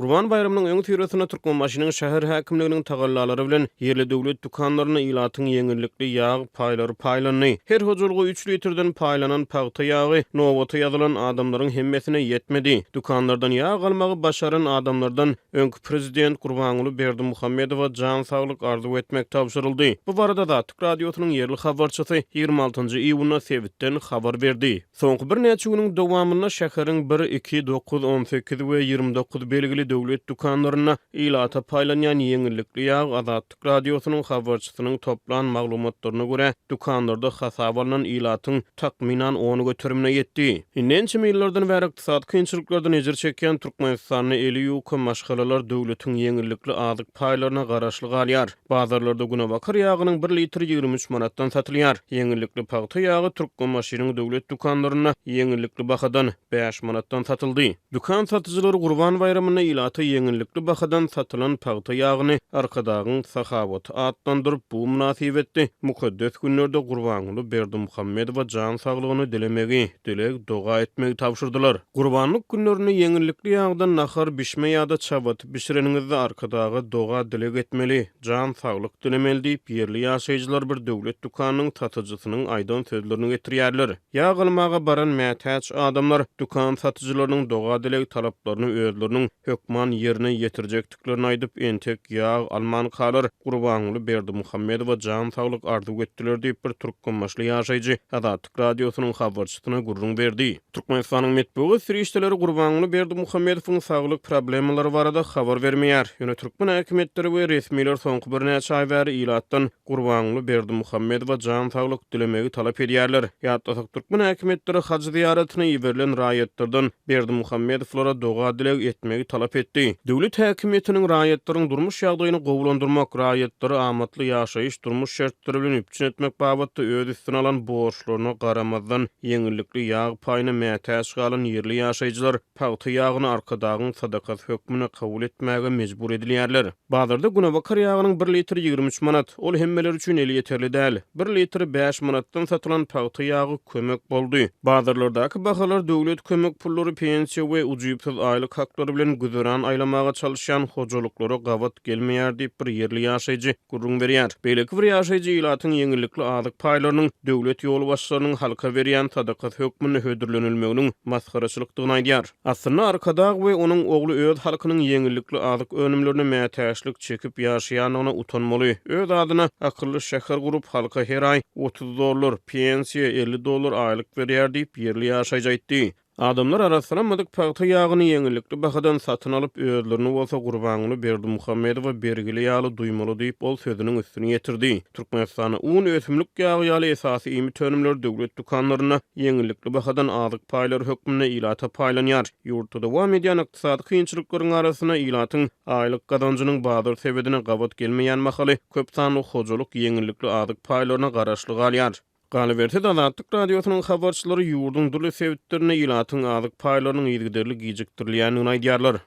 Gurban baýramynyň öňüsyrasynda Türkmenbaşynyň şäher häkimliginiň tagallalary bilen ýerli döwlet dükanlarynda ilatyň ýeňillikli ýag paýlary paýlandy. Her hojalyga üç litrden paýlanan pagta ýagy nobata ýazylan adamlaryň hemmesine ýetmedi. Dükanlardan ýag almagy başaran adamlardan öňki prezident Gurbanguly Berdimuhamedowa jan saglyk arzuw etmek tabşyryldy. Bu barada Azatlyk Radiosynyň ýerli habarçysy 26 iýunda sebitden habar berdi. Soňky birnäçe günüň dowamynda şäheriň bir, iki, dokuz, 18 we 29 belgili döwlet dükanlarynda ilata paýlanýan ýeňillikli ýag Azatlyk Radiosynyň habarçysynyň toplan maglumatlaryna görä, dükanlarda hasaba alnan ilatyň takmynan on göterimine ýetdi. Indi ençeme ýyllardan bäri ykdysady kynçylyklardan ejir çekýän Türkmenistanda eli ýuka maşgalalar döwletiň ýeňillikli azyk paýlaryna garaşly galýar. Bazarlarda günebakar ýagynyň bir litri 23 manatdan satylýar. Ýeňillikli pagta ýagy Türkmenbaşynyň döwlet dükanlarynda ýeňillikli bahadan, bäş manatdan satyldy. Dükan satyjylary Gurban baýramynda ilata ýeňillikli bahadan satylan pagta ýagyny Arkadagyň sahawaty atlandyryp, bu mynasybetli mukaddes günlerde Gurbanguly Berdimuhamedowa jan saglygyny dilemegi, dileg-doga etmegi tabşyrdylar. Gurbanlyk günlerinde ýeňillikli ýagdan nahar bişme ýa-da çabaty bişireniňizde Arkadaga doga-dileg etmeli, jan saglyk dilemeli diýip, ýerli ýaşaýjylar bir döwlet dükanynyň satyjysynyň aýdan sözlerini getirýärler. Ýag almaga baran mätäç adamlar dükan satyjylarynyň doga-dileg talaplaryny özleriniň hökman ýerine ýetirjekdiklerini aýdyp, entek ýag almankalar Gurbanguly Berdimuhamedowa jan saglyk arzuw etdiler diýip, bir türkmenbaşyly ýaşaýjy Azatlyk Radiosynyň habarçysyna gürrüň berdi. Türkmenistanyň metbugat serişdeleri Gurbanguly Berdimuhamedowyň saglyk problemalary barada habar bermeýär. Ýöne türkmen häkimiýetleri we resmiler soňky birnäçe aý bäri ilatdan Gurbanguly Berdimuhamedowa jan saglyk dilemegi talap edýärler. Ýatlasak, türkmen häkimiýetleri haj zyýaratyna iberilen raýatlardan Berdimuhamedowlara doga-dileg etmegi talap etdi. Döwlet häkimiýetiniň raýatlaryň durmuş ýagdaýyny gowulandyrmak, raýatlary amatly ýaşaýyş-durmuş şertleri bilen üpjün etmek babatda öz üstüne alan borçlaryna garamazdan, ýeňillikli ýag paýyna mätäç galan ýerli ýaşaýjylar pagta ýagyny Arkadagyň sadakasy hökmünde kabul etmäge mejbur edilýärler. Bazarda günebakar ýagynyň bir litri 23 manat, ol hemmeler üçin elýeterli däl. Bir litri bäş manatdan satylan pagta ýagy kömek boldy. Bazarlardaky bahalar döwlet kömek pullary, pensiýa we ujypsyz aýlyk haklary bilen güzeran aýlamaga çalyşýan hojalyklara gabat gelmeýär diýip, bir ýerli ýaşaýjy gürrüň berýär. Beýleki bir ýaşaýjy ilatyň ýeňillikli azyk paýlarynyň döwlet ýolbaşçylarynyň halka berýän sadakasy hökmünde hödürlenilmeginiň masgaraçylykdygyny aýdýar. Aslynda Arkadag we onuň ogly öz halkynyň ýeňillikli azyk önümlerine mätäçlik çekip ýaşaýandygyna utanmaly. Öz adyna akylly şäher gurup, halka her aý 30 dollar, pensiýa 50 dollar aýlyk berýär diýip, ýerli ýaşaýjy aýtdy. Adamlar arassalanmadyk pagta ýagyny ýeňillikli bahadan satyn alyp, özlerini bolsa Gurbanguly Berdimuhamedowa bergili ýaly duýmaly diýip, ol sözüniň üstüni ýetirdi. Türkmenistanda un, ösümlik ýagy ýaly esasy iýmit önümleri döwlet dükanlarynda ýeňillikli bahadan azyk paýlary hökmünde ilata paýlanýar. Ýurtda dowam edýän ykdysady kynçylyklaryň arasynda ilatyň aýlyk gazanjynyň bazar sebedine gabat gelmeýän mahaly köp sanly hojalyk ýeňillikli azyk paýlaryna garaşly galýar. Galyberse-de, Azatlyk Radiosynyň habarçylary ýurduň dürli sebitlerinde ilatyň azyk paýlarynyň yzygiderli gijikdirilýändigini aýdýarlar.